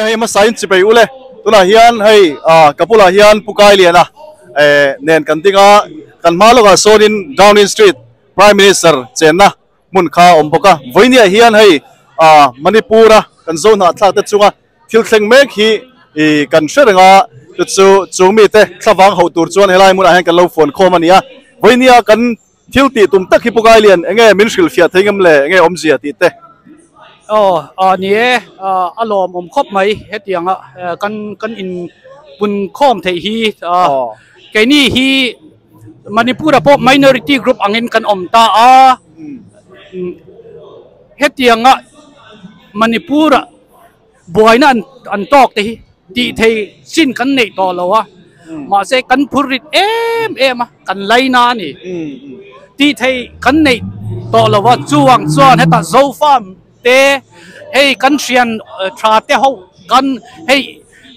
Awle hei hmasa in chipei ule tunah hian hei ah ka bulah hian Pu Kailiana eh nen kan ding a kan hma lawkah sawnin Downing Street Prime Minister chenna hmun kha a awm bawk a vawinia hian hei ah Manipur a kan zo hnahthlak te chunga thil thleng mek hi ih kan hre reng a chu chu chung mite thlavang hauh tur chuan helai hmunah hian kan lo fuan khawm a ni a vawinia kan Thil tih tum tak hi Pu Kailian enge min hrilhfiah thei ngam le enge awmzia tih te? Aw aw ni e, a lawmawm khawp mai hetianga kan kan in pun khawm theih hi keini hi Manipur ah pawh minority group angin kan awm ta a, hetianga Manipur ah Buaina an an tawk te hi tih thei chin kan neih tawh lo a, mahse kan phur rit em em a, kan laina a ni. Tih thei kan neih tawh lo a, chuang chuan hetah Zofarm te hei kan hrian tha te ho kan hei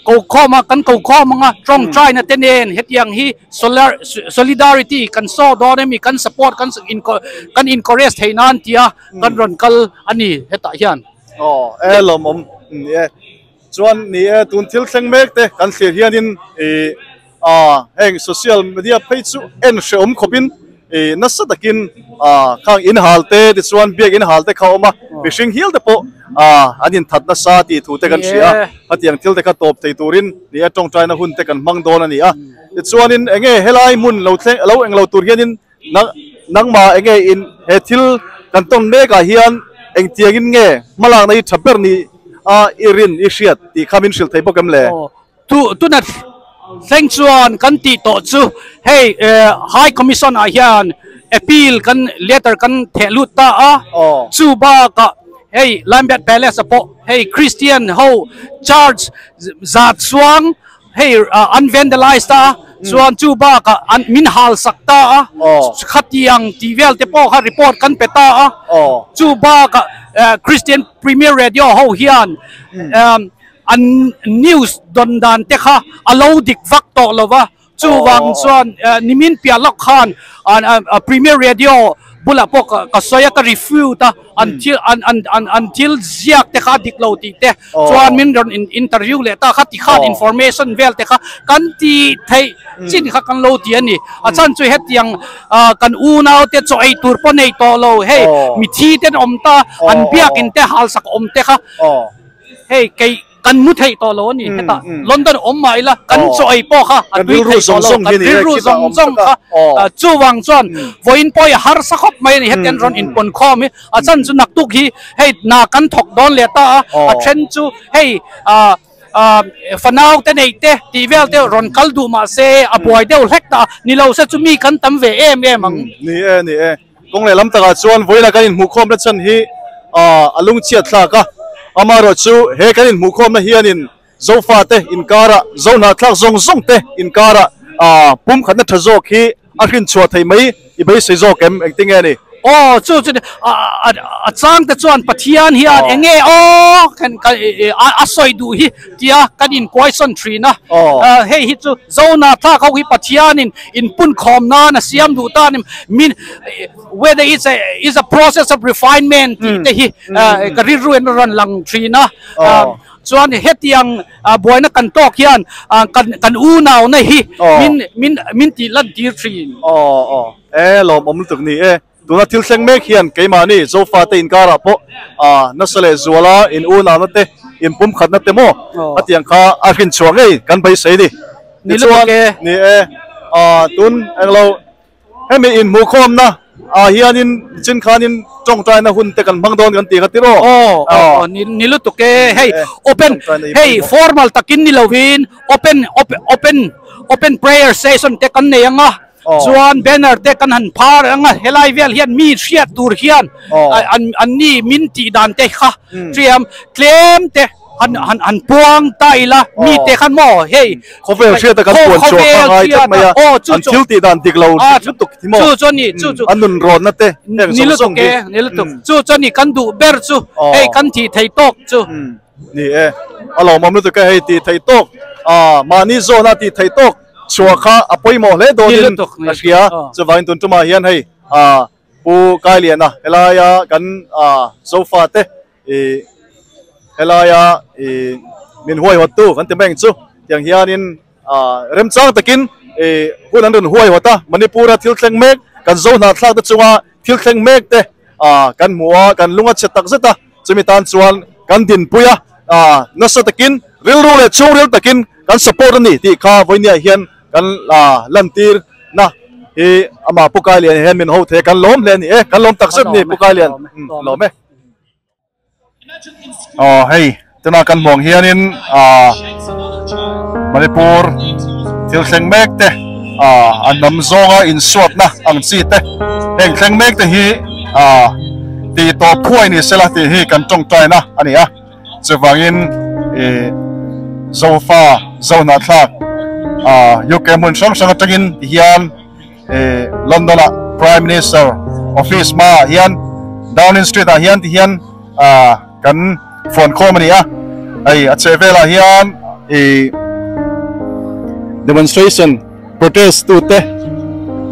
ko khawm a, kan ko khawm ang a, tawngtaina te nen hetiang hi solar solidarity kan saw dawn emi kan support kan kan encourage theih nan tia kan rawn kal a ni hetah hian. Aw e lawmawm ni e chuan ni e tun thil thleng mek te kan thlir hianin ih ah heng social media phei chu en hrehawm khawpin ih nasa takin ah khang inhal te tichuan biak inhal te kha a awm a mihring hial te pawh ah an inthat nasa tih thu te kan hria a hetiang thil te kha tawp thei turin ni e tawngtaina hun te kan hmang dawn a ni a tichuanin enge helai hmun lo thleng lo englo tur hianin Nangmah enge in he thil kan tawn mek ah hian engtiang in nge hmalakna hi tha ber ni a i rin i hriat tih kha min hrilh thei bawk em le? Tu tuna thleng chuan kan tih tawh chu hei High Commission ah hian appeal kan letter kan theh lut ta a, chu bakah hei Lambeth Palace ah pawh hei Christian ho church zat chuang Hei an vandalize ta a, chuan chu bakah an min hal sak ta a, khatiang tih vel te pawh kha report kan pe ta a, chu bakah Christian Premier Radio ho hian an news dawn dan te kha a lo dik vak tawh lo va, chuvang chuan nimin piah lawk khan Premier Radio bulah pawh ka sawi a, ka refute a, an thil an an an an thil ziak te kha a dik lo tih te chuan min rawn in interview leh ta kha tikhan information vel te kha kan ti theih chin kha kan lo ti a ni a chhan chu hetiang ah kan unau te chaw ei tur pawh nei tawh lo hei mithi te an awm ta an biakin te halsak awm te kha hei kei Kan mu theih tawh lo a ni hetah London awm mah ila kan chaw ei pawh kha a tui theih tawh lo kan rilru zawng zawng kha chuvang chuan vawiin pawh hi a harsa khawp mai a ni hetiang rawn inpawn khawm hi a chan chu naktuk hi hei hna kan thawk dawn leh ta a a then chu hei ah fanau te nei te tih vel te rawn kal duh mah se a buai deuh hlek ta a ni lo se chu mi kan tam ve em em ang. Ni e ni e. Kawng leh lam takah chuan vawiin kan inhmuhkhawmna chhan hi a lungchhiat thlak a, amaherawhchu he kan inhmuhkhawmna hianin Zofate inkarah, Zohnahthlak zawng zawng te inkarah pumkhatna tha zawk hi a hrinchhuah thei mai i beisei zawk em? Engtin nge ni? Aw chu chu a chang te chuan Pathian hian eng nge aw kan a sawi duh hi tia kan inkuaisawn thin a, hei hi chu Zohnahthlak ho hi Pathianin Inpunkhawm nan a siam duh ta a ni. Min whether it's a is a process of refinement tih te hi ka rilru in a rawn lang thin a. Chuan hetiang buaina kan tawk hian kan kan unauna hi min min min tih lan tir thin. Aw aw e lawmawm lutuk ni e. Tuna thil thleng mek hian keimahni Zofate inkarah pawh nasa leh zuala in unauna te, in pumkhatna te maw a tiang kha a hrinchhuah ngei kan beisei ni. Tichuan, ni e, tun englo hemi inhmuhkhawmna ah hianin nichin khanin tawngtaina hun te kan hmang dawn kan ti kha tiraw? Aw, ni lutuk e. Hei open, hei formal takin ni lovin open, open, open prayer session te kan nei ang a. Chuan banner te kan han phar ang a, helai vel hian mi hriat tur hian an an ni min tih dan te kha ṭiam tlem te han han han puang ta ila mi te khan maw hei Khawvel hriat a kan puan chhuah kha ngai tlat mai a, an thil tih dan dik lo lutuk hi maw chu chu a ni chu chu an nun rawnna te heng zawng zawng hi ni lutuk chu chu a ni kan duh ber chu hei kan thih thei tawk chu. Ni e, a lawmawm lutuk e hei tih thei tawk mahni zawna tih thei tawk. Chhuah kha a pawimawh hle dawnin ka hria. Chuvangin tun tumah hian hei Pu Kailiana helaia kan Zofate ih helaia ih min huaihawttu kan ti mai ang chu tiang hianin remchang takin hun an rawn huaihawt a Manipur-a thil thleng mek kan zo hnahthlak te chunga thil thleng mek te kan hmu a kan lung a chhe tak zet a chumi tan chuan kan dinpui a nasa takin rilru leh chhungril takin kan support a ni tih kha vawinia hian kan lantir na hi amah Pu Kailian hian min ho thei a kan lawm hle a ni e kan lawm tak zet a ni Pu Kailian lawm e. Aw hei tuna kan hmuh ang hianin ah Manipur thil thleng mek te ah a hnam zawnga insuatna ang chi te heng thleng mek te hi ah tih tawp thuai ni sela tih hi kan tawngtaina a ni a chuvangin ih Zofa Zohnahthlak ah UK hmun hrang hrang atangin ti hian eh London ah Prime Minister office hmaah hian Downing Street ah hian ti hian ah kan phone khawm a ni a hei a chheh velah hian ih demonstration protest tu te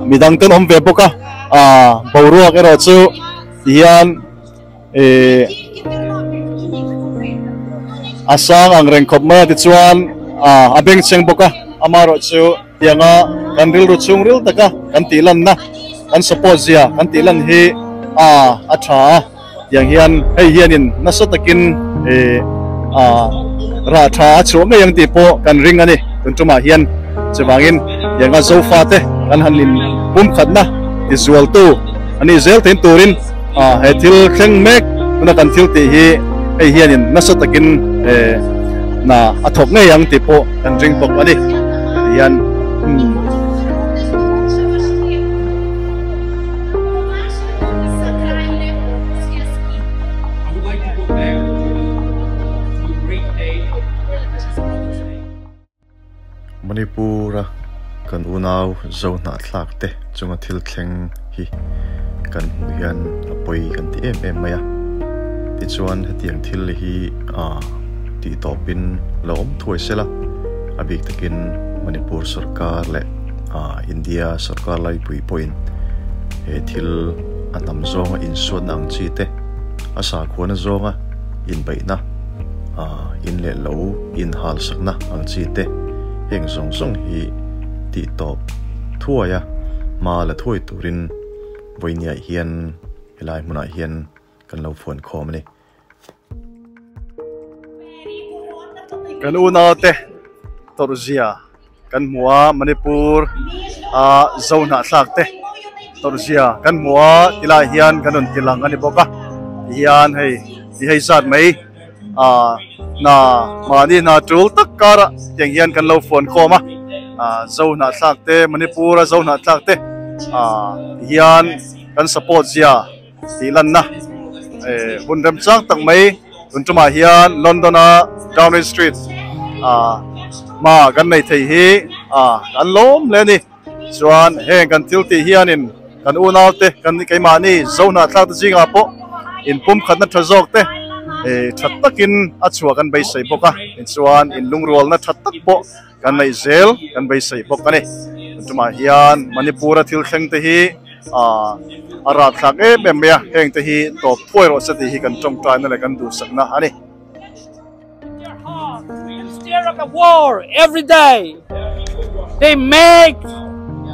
midang te an awm ve bawk a ah boruak erawh chu ti hian ih a sang ang reng khawp mai a tichuan ah a bengchheng bawk a amaherawh chu. Tianga kan rilru chhungril taka kan tih lanna, kan support zia kan tih lan hi a a tha a, tiang hian hei hianin nasa takin a rah tha a chhuah ngei ang tih pawh kan ring a ni. Tun tumah hian chuvangin tianga Zofate kan han in pumkhatna tizualtu a nih zel thein turin he thil thleng mek tuna kan thil tih hi hei hianin nasa takin na a thawk ngei ang tih pawh kan ring bawk a ni. Hian Manipur-a kan unau zo hnahthlak te chunga thil thleng hi kan hmuh hian a pawi kan ti em em mai a. Tichuan hetiang thil hi tih tawpin lo awm thuai sela, a bik takin Manipur sorkar leh India sorkar laipui pawhin he thil a hnam zawnga insuatna ang chi te, a sakhuana zawnga inbeihna, in leh lo inhalsakna ang chi te heng zawng zawng hi tih tawp thuai a, hma la thuai turin vawinia hian helai hmunah hian kan lo fuan khawm a ni. Kan unaute tawrhzia kan hmu a, Manipur a Zohnahthlak te tawrhzia kan hmu a tilai hian kan rawn ti lang a ni bawk a, tihian hei ti hei zat mai ah hna mahni hna tul tak karah tiang hian kan lo fuan khawm a, ah Zohnahthlak te Manipur a Zohnahthlak te ah tihian kan support zia. Tih lanna hun remchang tak mai tun tumah hian London a Downing Street ah hma kan nei thei hi ah kan lawm hle a ni. Chuan heng kan thil tih hianin kan unau te kan keimahni Zohnahthlak te zingah pawh inpumkhatna tha zawk te tha takin a chhuah kan beisei bawk a, tichuan inlungrualna tha tak pawh Kan neih zel kan beisei bawk a ni. Tun tumah hian Manipur-a thil thleng te hi a rahthlak em em mai a, heng te hi tawp thuai rawh se tih hi kan tawngtaina leh kan duhsakna a ni. Their heart and stir up a war every day. They make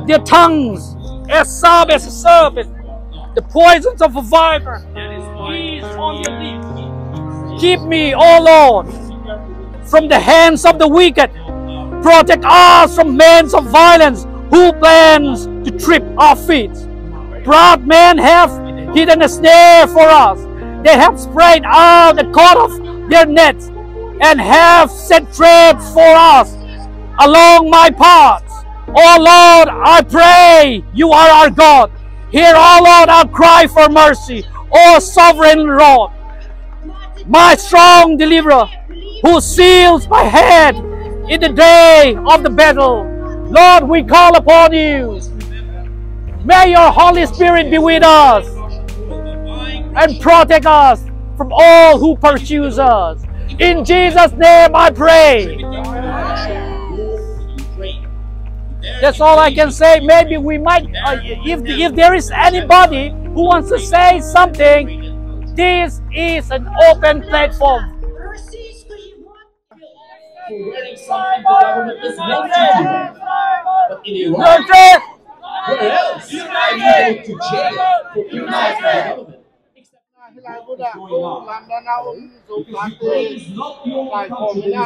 their tongues as sharp as a serpent. The poisons of a viper is on their lips. Keep me, O Lord, from the hands of the wicked. Protect us from men of violence who plans to trip our feet. Proud men have hidden a snare for us. They have spread out the cord of their nets and have set traps for us along my paths. O Lord, I pray you are our God. Hear, O Lord, our cry for mercy. O sovereign Lord, my strong deliverer, who seals my head in the day of the battle. Lord, we call upon you. May your Holy Spirit be with us and protect us from all who pursues us. In Jesus' name I pray. That's all I can say. Maybe we might, uh, if, if there is anybody who wants to say something, this is an open platform. Helai hmunah Pu Landana um Zopa te laikhawm ina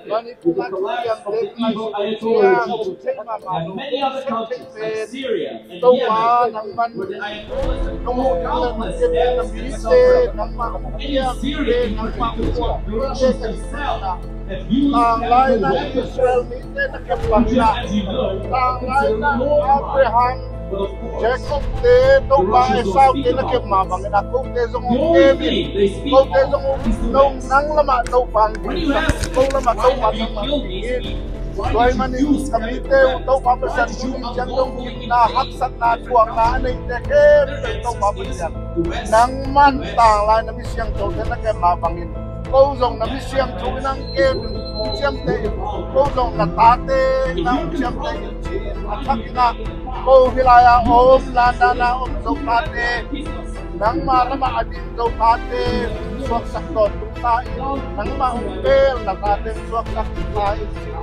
Manipur a thutiang te ngaihsak chiang theih ma ma lo pum sek theih pen Topa nangman ka hmuh thing le na kem in na mi te nangmah thiang te nangmah uap te ka ti hna. Tang lai na Israel mi te na kem bang ina tang lai na Abraham Jacob te Topa Esau te na kem ma bang ina ko te zong um kem in ko te zong um no nang lamah Topa an ding sak ko lamah Topa nangmah ding in Tuai man in kami te u Topa Pathian muni chiang dong kim na haksat na thuang na anei te kem te Topa Pathian nangman tang lai na mi siang to te na kem ma bang in ko zong na mi siang thu in ang kem in chiam te in ko zong na ta te na chiam te in chi in a thak ina ko hilai ah om London ah om Zopa te nangmah lamah a din Zopa te suak sak tawn tung ta in nangmah um pel na ta te suak sak ta in si in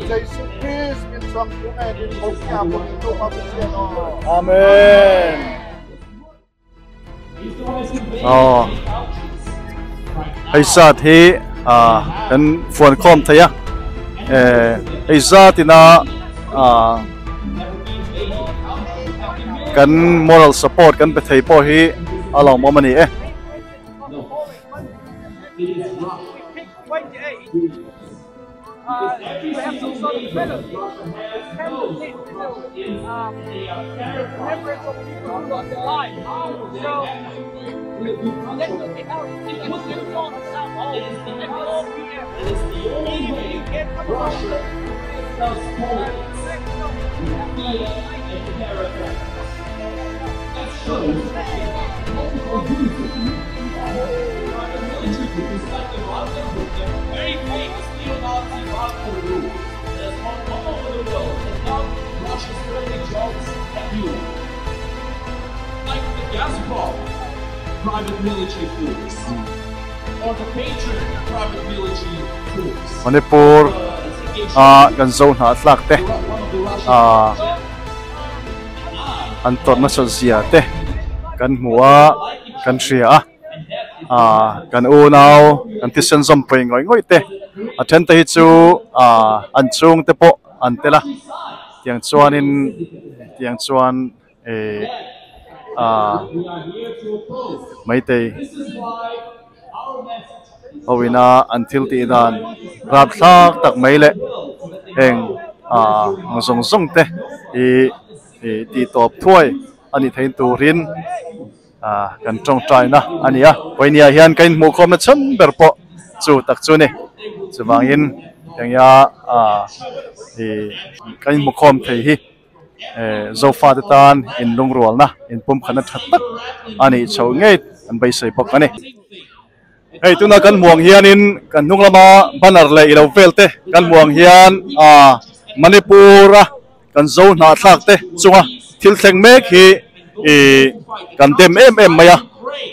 Jesuh Christ min suang tu nge din ko kia ko ni tu ma Pathian aw. Amen. Aw hei zat hi ah kan fuan khawm thei a eh hei zat ina ah kan moral support kan pe thei pawh hi a lawmawm a ni e. Manipur a kan zo hnahthlak te ah an tawrh nasat zia te kan hmu a kan hria a ah kan unau kan thisen zawm pawih ngawih ngawih te a then te hi chu ah an chhung te pawh an tel a tiang chuanin tiang chuan eh ah maitei ho ina an thil tih dan rapthlak tak mai leh heng ah zawng zawng te hi ih tih tawp thuai a nih theih turin ah kan tawngtaina a ni a pawimawh hian ka inhmuh khawmna chhan ber pawh chu tak chu a ni chuvangin engya ah ih ka inhmuh khawm thei hi eh Zofate tan inlungrualna inpumkhatna tha tak a nih chho ngei an beisei bawk a ni. Hei tuna kan hmuh ang hianin kan hnung lama banner leh ilo vel te kan hmuh ang hian ah Manipur a kan zo hnahthlak te chunga thil thleng mek hi ih kan dem em em mai a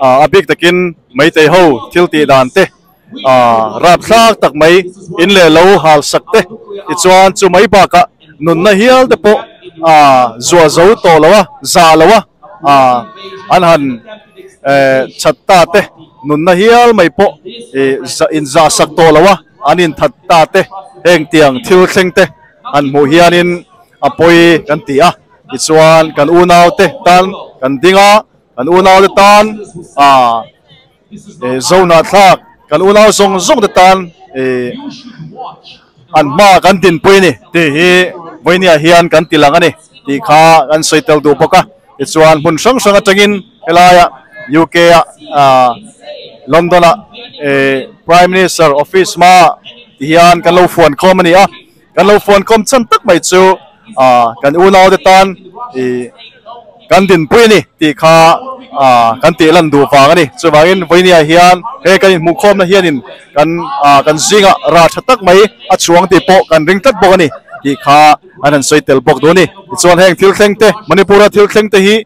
ah a bik takin Meitei ho thil tih dan te ah rapthlak tak mai in leh lo hal sak te tichuan chu mai bakah nunna hial te pawh ah zuah zo tawh lo a zah lo a ah an han eh chat ta te nunna hial mai pawh ih in zah sak tawh lo a an inthat ta te heng tiang thil thleng te han hmuh hianin a pawi kan ti a tichuan kan unau te tan kan ding a kan unau te tan ah eh zohnahthlak kan unau zawng zawng te tan eh an hma kan dinpui a ni tih hi vawinia hian kan ti lang a ni tih kha kan sawi tel duh bawk a tichuan hmun hrang hrang atangin helaia UK ah ah London ah eh Prime Minister office hma ti hian kan lo fuan khawm a ni a kan lo fuan khawm chhan tak mai chu ah kan unau te tan ih kan dinpui a ni tih kha ah kan tih lan duh vang a ni chuvangin vawinia hian he kan inhmuh khawmna hianin kan ah kan zingah rah tha tak mai a chhuang tih pawh kan ring tlat bawk a ni tih kha an han sawi tel bawk duh a ni tichuan heng thil thleng te Manipur a thil thleng te hi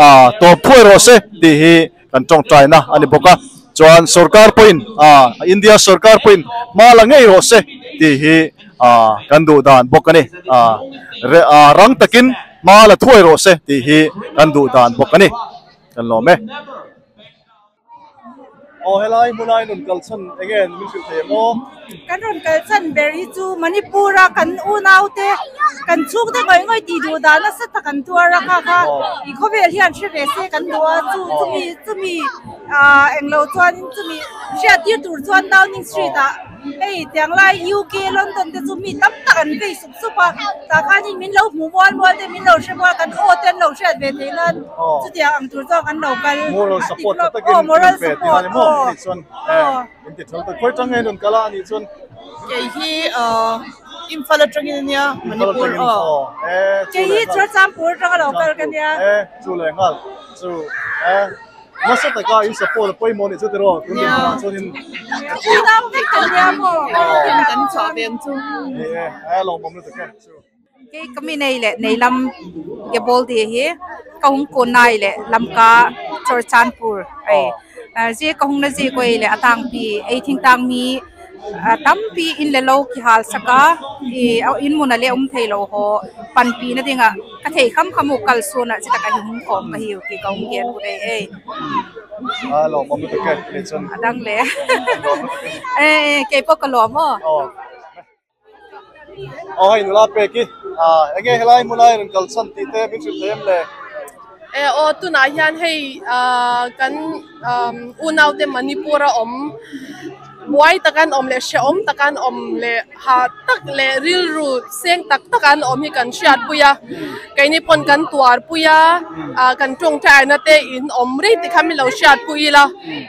ah tawp phuai rawh se tih hi kan tawngtaina a ni bawk a. Chuan sorkar pawhin ah India sorkar pawhin hma la ngei rawh se tih hi ah kan duh dan bawk a ni. Ah ah rang takin hma la thuai rawh se tih hi kan duh dan bawk a ni. Kan lawm e. Aw helai hmuna in rawn kal chhan eng nge min hrilh thei em aw? Kan rawn kal chhan ber hi chu Manipur a kan unaute kan chhungte ngawih ngawih tih duh dan nasa tak an tuar a kha kha i khawvel hian hre ve se kan duh a chu chumi chumi ah englo chuanin chumi hriattir tur chuan Downing Street ah hei tiang lai UK London te chu mi tam tak an vei sup sup a tah khanin min lo hmu mual mual te min lo hre mual kan aw te an lo hriat ve theih nan chutiang ang tur chuan kan lo kal moral support tha takin aw moral in pe support tihna ni maw aw ani chuan eh in ti tho ta khawi tang nge rawn kal a ani chuan kei hi Imphal atangin ania Manipur aw eh kei hi Churachandpur atanga lo kal ka nia eh chu leh nghal chu eh Nasa taka in support a pawimawh nih chu tiraw tun din hunah chuanin Unau vek kan nia maw kan chhuah ve ang chu. Ni e, a lawmawm lutuk e chu. Kei ka mi nei leh nei lam ge ball ti hi ka hung kun nai leh lamka Churachandpur ei zi ka hung na zi ko ei leh a tang pi ei thing tang mi tampi in le lo ki hal sak a ih in hmun a leh awm thei lo haw pan pi na ding ah ka thei kham kham u kal sun ah chitak a hi hung khawm ka hi u tih ka awm hian u rei ei a dang leh e kei pawh ka lawm aw. Aw hei nula pek i enge helai hmun a rawn kal chhan tih te min hrilh thei em le? E aw tunah hian hei kan unaute Manipur a awm buai taka an awm leh hrehawm taka an awm leh ha tak leh rilru seng tak taka an awm hi kan hriatpui a keini pawn kan tuarpui a kan tawngtaina te in awm rei te kha min lo hriatpui ila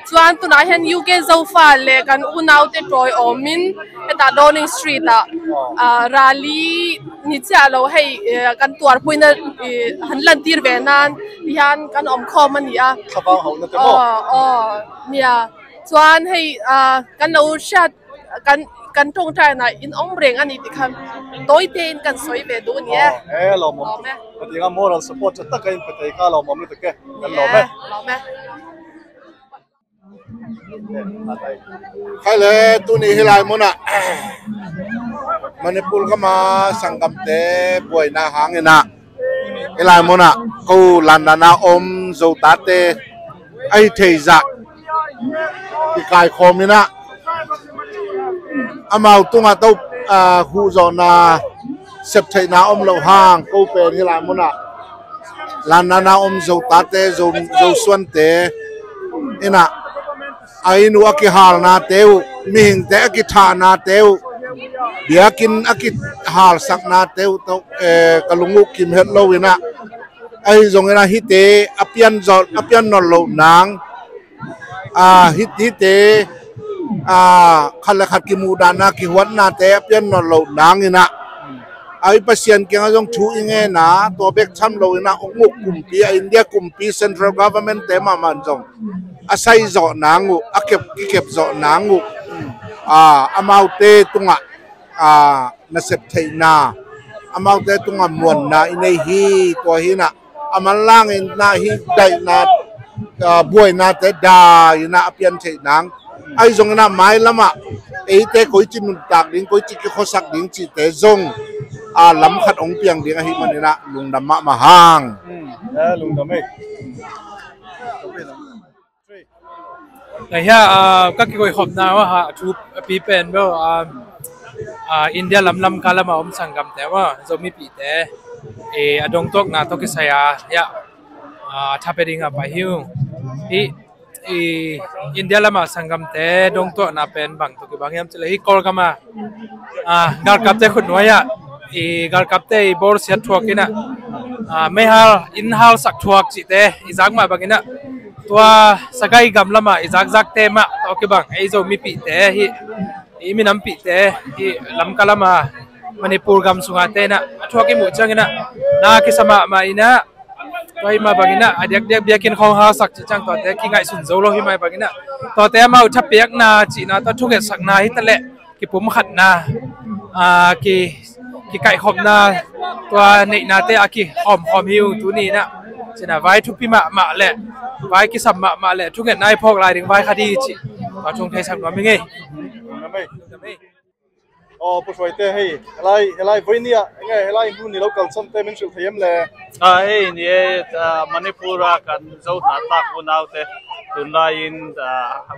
chuan tunah hian UK Zofa leh kan unaute tawiawmin Hetah Downing Street ah rally ni chiah lo hei kan tuarpuina han lantir ve nan ti hian kan awm khawm a ni a. Thlavang ho na te maw? Aw aw nia chuan hei kan lo hriat kan kan tawngtai na in awm reng a ni tih kha tawi te in kan sawi ve duh a ni e. Aw e lawmawm ka ti ang a moral support tha tak a in pe thei kha lawmawm lutuk e kan lawm e. Lawm e. Khai le tuni helai hmunah Manipur kama Sangam te buaina hangin ah helai hmunah ko London ah awm Zota te ei thei zah ti kai khawm in ah a mau tungah to huh zawhna sep theihna awm loh hang ko pen helai hmunah London ah awm Zota te Zosuan te inah a inu a ki hal na te u mihing te a ki thah na te u biakin a ki hal sak na te u to ka lungu kim het lo ina a hi zawng ina hi te a pian zawh a pian nawlh loh nang a hi hi te a khat le khat ki hmuh dan na ki huat na te a pian nawlh loh nang ina Ai Pasian keng a zawng thu i nge na to bek cham lo ina unguk kumpi a India kumpi Central Government te mah man zawng a sai zawh na ngu a kep ki kep zawh na ngu a a mau te tungah a na sep theih na a mau te tungah muan na i nei hi to hi na a man lang in na hi daih na buai na te dai na a pian theih nang ai zawng ina mai lamah ei te koi chi nun tak ding koi chi ki khawsak ding chi te zawng a lam khat ong piang ding a hi man ina lungdam mah ma hang. Lungdam ei. Ngai hian ka kikawi khawp na maw ha thu pi pen maw India lam lam ka lama awm changkam te maw Zomi pi te a dawng tawk na tawk i saya ya tha pe ding a pai hiu hi India lama sangam te dawng tawk na pen bang tuk i bang yam chile hi Kawlram ah ralkap te khut hnuai ah ralkap te bawr siat thuak in ah meihal inn hal sak thuak cih te i zaang mah bang in ah tua Sagai gam lam ah i zaak zaak te mah to ki bang ei zo mipi te hi i minam pi te hi lamka lam ah Manipur gam chungah te na a thuak i muh cang in ah na ki sama ma in ah to hi ma bang in ah a diak diak biakin khong ha sak chi chang to te ki ngai sun zo lo hi mai bang in ah to te mau tha pek na chi na to thu nge sak na hi tale ki pum khat na ki ki kai khom na tua nei na te a ki khom khom hiu tu ni na China vai thu pi ma ma le vai ki sam ma ma le thu nge nai phok lai ding vai kha di chi pa chung thei sang mi nge. O pu hruai te hei helai helai voinia enge helai hmun ni lo kal chan te min hrilh thei em le? A hei ni e Manipura kan zo hna tlak unau te tunlaiin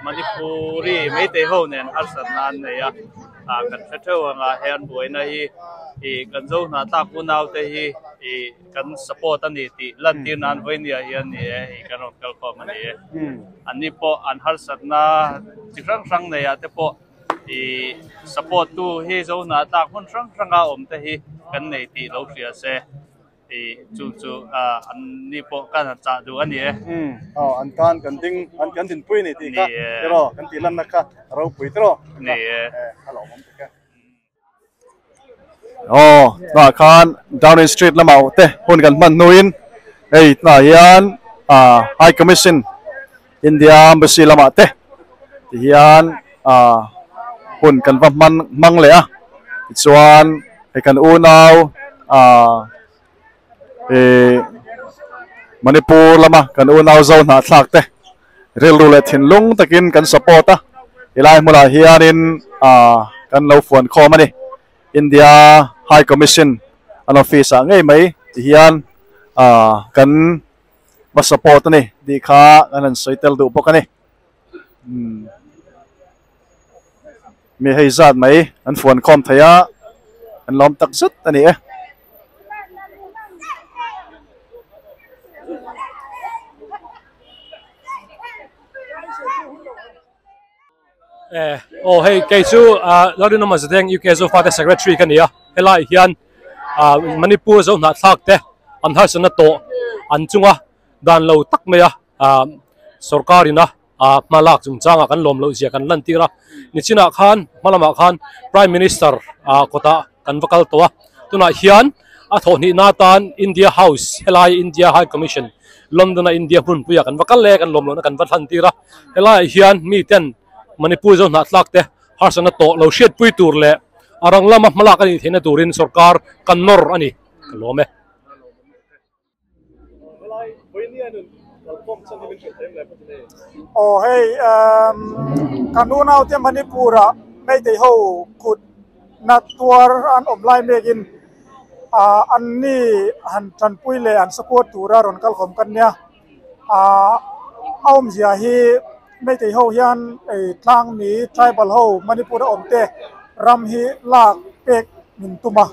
Manipuri meitei ho nen harsat na an nei a kan hre theuh anga he an buaina hi ih kan zo hna tlak unau te hi ih kan support a ni tih lantir nan vawinia hian ni e ih kan rawn kal khawm a ni e. Anni pawh an harsatna chi hrang hrang nei ah te pawh I support tu hi zo hna tlak hmun hrang hranga awm te hi kan nei tih lo hria se i chu chu an ni pawh kan han chah duh a ni e. Umm aw an tan kan ding an kan dinpui a ni tih kha tiraw kan tih lanna kha a ropui tiraw ni e. A lawmawm tak e. Aw tunah khan Downing Street lamah te hun kan hman hnuin hei tunah hian ah High Commission India Embassy lamah te ti hian ah hun kan va hman hmang leh a tichuan hei kan unau ah ih Manipur lama kan unau zo hnahthlak te rilru leh thinlung takin kan support a helai hmunah hianin ah kan lo fuan khawm a ni India High Commission an office ah ngei mai ti hian ah kan va support a ni tih kha kan han sawi tel duh bawk a ni umm mi hei zat mai an fuan khawm thei a an lawm tak zet a ni e. Eh aw hei kei chu ah Lalrinawma Zadeng UK Zofate Secretary ka ni a helaiah hian ah Manipur zo hnahthlak te an harsatna tawh an chunga dan lo tak mai a ah sorkar ina ah hma lak chungchangah kan lawm loh zia kan lan tir a nichinah khan hma lamah khan Prime Minister ah kawtah kan va kal tawh a tunah hian a thawhhnihna atan India House helai India High Commission London a India hmunpuiah kan va kal leh kan lawm lohna kan va thlan tir a helaiah hian miten Manipur zo hnahthlak te harsatna tawh lo hriatpui tur leh a rang lama hmalak a nih theihna turin sorkar kan nawr a ni ka lawm e. Aw hei emm kan unaute Manipur ah Meitei ho kut na tuar an awm lai mekin ah an ni han tanpui leh an support tura rawn kal khawm kan nia ah a awmzia hi Meitei ho hian ei tlangmi tribal ho Manipur a awm te ram hi lak pek min tum a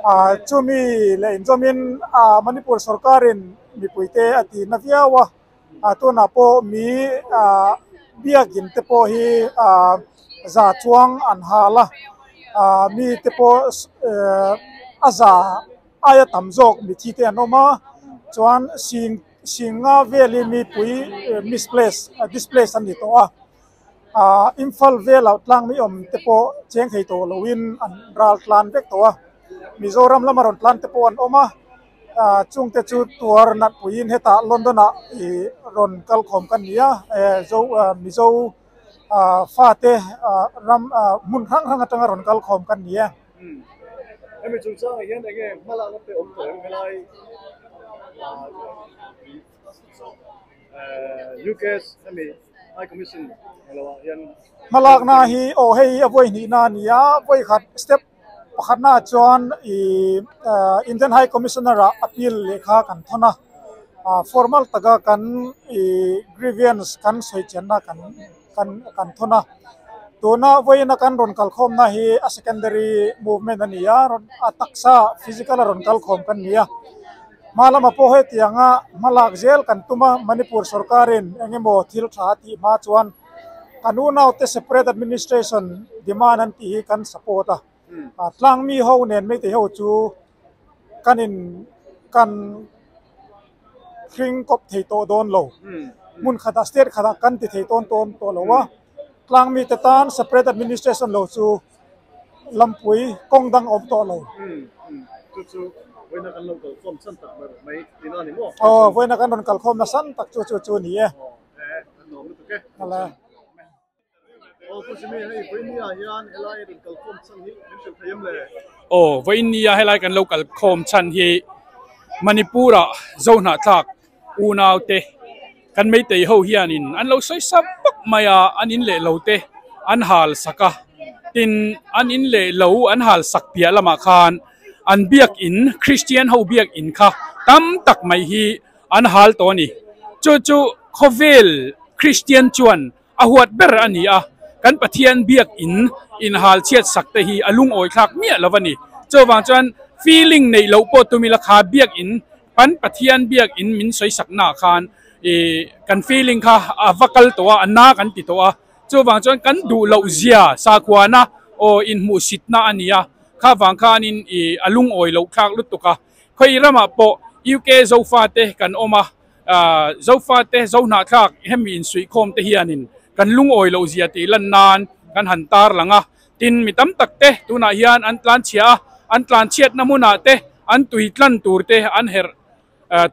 ah chumi leh inzawmin ah Manipur sorkarin mipuite a ti na viau a ah tunah pawh mi ah biakin te pawh hi ah za chuang an hal a ah mi te pawh eh a za aia tam zawk mithi te an awm a chuan sing Singa veli mipui misplace displace an ni tawh a, ah Imphal velah tlang mi awm te pawh cheng thei tawh loin an ral tlan vek tawh a, Mizoram lama rawn tlan te pawh an awm a, ah chung te chu tuar nat puiin hetah London ah ih rawn kal khawm kan ni a, eh zo Mizo ah fate ah ram ah hmun hrang hrang atanga rawn kal khawm kan ni e. Hemi chungchangah hian enge hmalakna te awm tawh em helai UK hemi High Commission lohah hian Hmalakna hi aw hei a vawi hnihna a ni a, vawi khat step pakhatnaah chuan ih Indian High Commissioner ah appeal lehkha kan thawn a, formal taka kan ih grievance kan sawi chianna kan kan kan thawn a tuna vawiina kan rawn kalkhawmna hi a secondary movement a ni a rawn a taksa physical a rawn kalkhawm kan ni a hma lamah pawh hetianga hma lak zel kan tum a Manipur sorkarin eng emaw thil tha a tih hma chuan kan unaute separate administration demand an tih hi kan support a tlang mi ho nen meitei ho chu kan in kan hring kawp thei tawh dawn lo hmun khatah state khatah kan ti thei tawn tawn tawh lo a tlang mite tan separate administration lo chu lampui kawng dang awm tawh lo. Aw vawiina kan rawn kalkhawm nasa tak chu chu chu a ni e. Aw vawiin nia helai kan lo kalkhawm chhan hi Manipur ah Zohnahthlak. Unaute kan Meitei ho hianin an lo sawi sa vak mai a, an in leh lo te an hal sak a, tin an in leh lo an hal sak piah lamah khan an biakin Christian ho biakin kha tam tak mai hi an hal tawh a ni. Chu chu khawvel Christian chuan a huat ber a ni a, kan Pathian biakin inhal chhiat sak te hi a lungawi thlak miah lo a ni. Chuvang chuan feeling neih loh pawh tum ila kha biakin kan Pathian biakin min sawi sak naah khan ih kan feeling kha a va kal tawh a, a na kan ti tawh a. Chuvang chuan kan duh loh zia sakhuana aw inhmuhsitna a ni a, kha vang khanin ih a lungawi loh thlak lutuk a. Khawi ramah pawh UK Zofate kan awm a, Zofate Zohnahthlak hemi insuihkhawm te hianin kan lungawi loh zia tih lan nan kan han tar lang a, tin mi tam tak te tunah hian an tlanchhia a, an tlanchhiatna hmunah te an tui tlan tur te an herh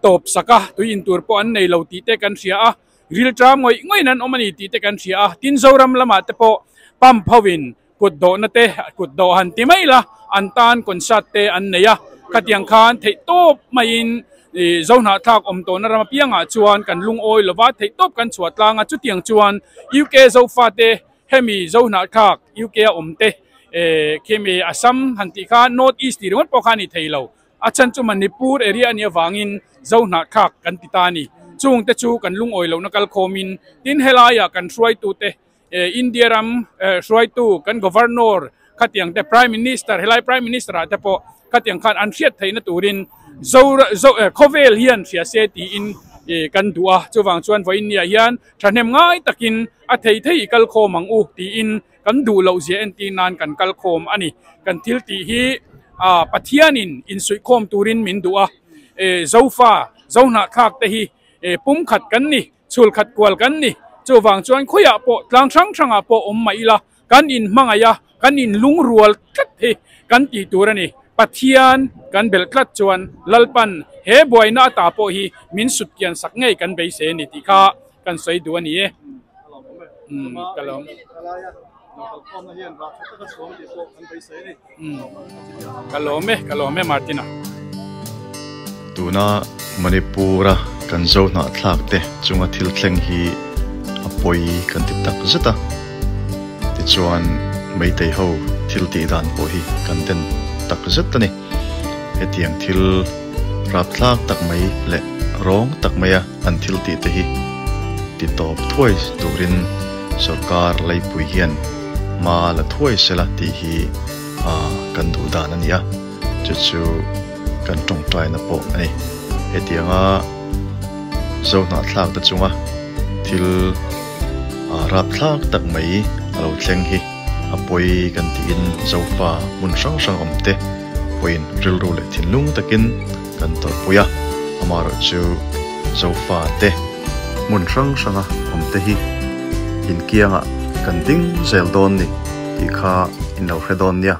tawp sak a, tui in tur pawh an nei lo tih te kan hria a, rilṭam ngawih ngawih an awm a ni tih te kan hria a, tin Zoram lamah te pawh pump hoin Kut dawhna te, kut dawh han ti mai la, an tan concert te an nei a, khatiang khan theihtawp maiin Zohnahthlak awm tawhna ram apiangah chuan kan lungawi lova theihtawp kan chhuah tlang a, chutiang chuan UK Zofate hemi Zohnahthlak UK a awm te khimi Assam han tih kha North East tih ringawt pawh kha a ni thei lo, a chhan chu Manipur area a nih avangin Zohnahthlak kan ti ta a ni. Chungte chu kan lungawi lohna kalkhawmin tin helaiah kan hruaitute India ram hruaitu kan Governor khatiang te Prime Minister helai Prime Minister ah te pawh khatiang khan an hriat theihna turin zo zo khawvel hian hria se tiin kan duh a chuvang chuan vawiin niah hian thahnem ngai takin a thei thei i kal khawm ang u tiin kan duh loh zia entir nan kan kal khawm a ni kan thil tih hi Pathianin insuihkhawm turin min duh a Zofa Zohnahthlak te hi pumkhat kan ni. Chhul khat kual kan ni. Chuvang chuan khawiah pawh tlang hrang hrangah pawh awm mah ila, kan inhmangaih a, kan inlungrual tlat hi kan tih tur a ni. Pathian kan belh tlat chuan Lalpan he buaina ata pawh hi min sut kian sak ngei kan beisei a ni tih kha kan sawi duh a ni e. Umm ka lawm. Umm ka lawm e, ka lawm e Martina. Tuna Manipur-a kan zo hnahthlak te chunga thil thleng hi a pawi kan ti tak zet a, tichuan Meitei ho thil tih dan pawh hi kan den tak zet a ni. Hetiang thil rapthlak tak mai leh rawng tak maia an thil tih te hi ti tawp thuai turin sorkar leipui hian hma la thuai sela tih hi kan duh dan a ni a, chu chu kan tawngtaina pawh a ni. Hetianga Zohnahthlak te chunga thil rapthlak tak mai a lo thleng hi a pawi kan tiin Zofa hmun hrang hrang awm te pawhin rilru leh thinlung takin kan tawrhpui a, amaherawhchu Zofa te hmun hrang hranga awm te hi inkiangah kan ding zel dawn ni tih kha in lo hre dawn nia.